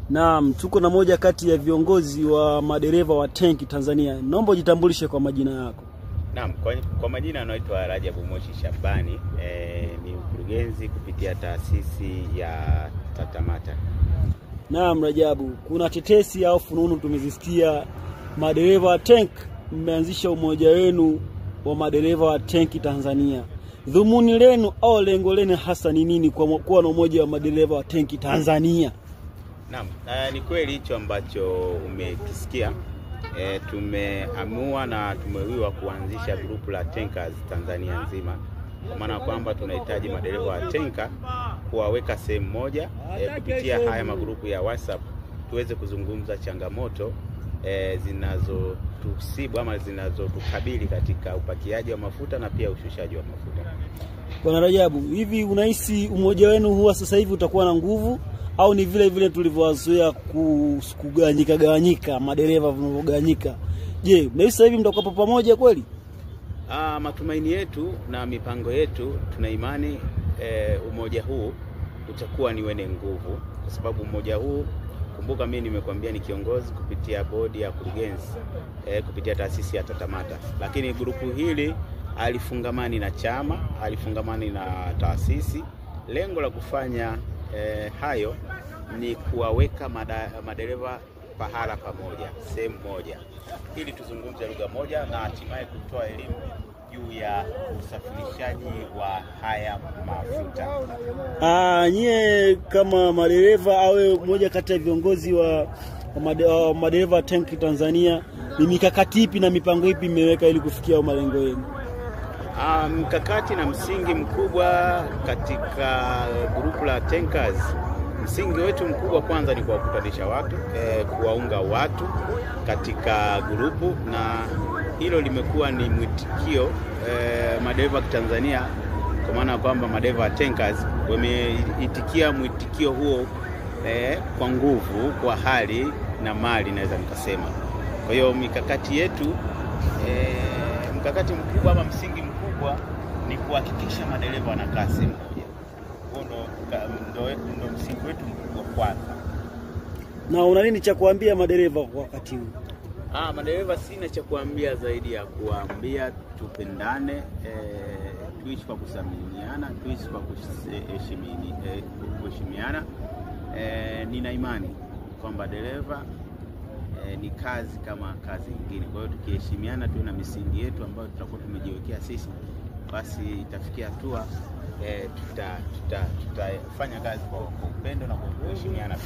Naam, tuko na moja kati ya viongozi wa madereva wa tenki Tanzania. Naomba ujitambulishe kwa majina yako. Naam, kwa majina anaitwa Rajabu Moshi Shabani, ni mkurugenzi kupitia taasisi ya TATAMATA. Naam Rajabu, kuna tetesi au fununu tumezisikia madereva wa tank mmeanzisha umoja wenu wa madereva wa tenki Tanzania. Dhumuni lenu au lengo lenu hasa ni nini kwa kuwa na umoja wa madereva wa tenki Tanzania? Naam, ni kweli hicho ambacho umekisikia. Tumeamua na tumewiwa kuanzisha grupu la tankers Tanzania nzima, kwa maana kwamba tunahitaji madereva wa tanka kuwaweka sehemu moja, kupitia haya magrupu ya WhatsApp tuweze kuzungumza changamoto zinazotusibu ama zinazotukabili katika upakiaji wa mafuta na pia ushushaji wa mafuta. Bwana Rajabu, hivi unahisi umoja wenu huwa sasa hivi utakuwa na nguvu au ni vile vile tulivyowazoea kugawanyika gawanyika, madereva wanavyogawanyika? Je, unahisi sasa hivi mtakuwa pamoja kweli? Matumaini yetu na mipango yetu, tuna imani umoja huu utakuwa ni wenye nguvu, kwa sababu umoja huu, kumbuka mimi nimekuambia ni kiongozi kupitia bodi ya kurugenzi, kupitia taasisi ya TATAMATA, lakini grupu hili alifungamani na chama, alifungamani na taasisi. Lengo la kufanya hayo ni kuwaweka madereva pahala pamoja, sehemu moja, ili tuzungumze lugha moja na hatimaye kutoa elimu juu ya usafirishaji wa haya mafuta. Nyie kama madereva au mmoja kati ya viongozi wa madereva tanki Tanzania, ni mikakati ipi na mipango ipi mmeweka ili kufikia malengo yenu? Mkakati na msingi mkubwa katika grupu la tankers, msingi wetu mkubwa kwanza ni kuwakutanisha watu, kuwaunga watu katika grupu, na hilo limekuwa ni mwitikio madereva wa Tanzania, kwa maana kwamba madereva wa tankers wameitikia mwitikio huo kwa nguvu, kwa hali na mali naweza nikasema. Kwa hiyo mikakati yetu, mkakati mkubwa ama msingi mkubwa ni kuhakikisha madereva wanakaa sehemu moja. Huo ndo msingi wetu mkubwa kwanza. Na una nini cha kuambia madereva kwa wakati huu? Madereva sina cha kuambia zaidi ya kuambia tupendane, tuishi kwa kusaminiana, tuishi kwa kuheshimiana. Nina imani kwamba dereva ni kazi kama kazi nyingine. Kwa hiyo tukiheshimiana, tuwe na misingi yetu ambayo tutakuwa tumejiwekea sisi, basi itafikia hatua tutafanya kazi kwa upendo na kwa kuheshimiana.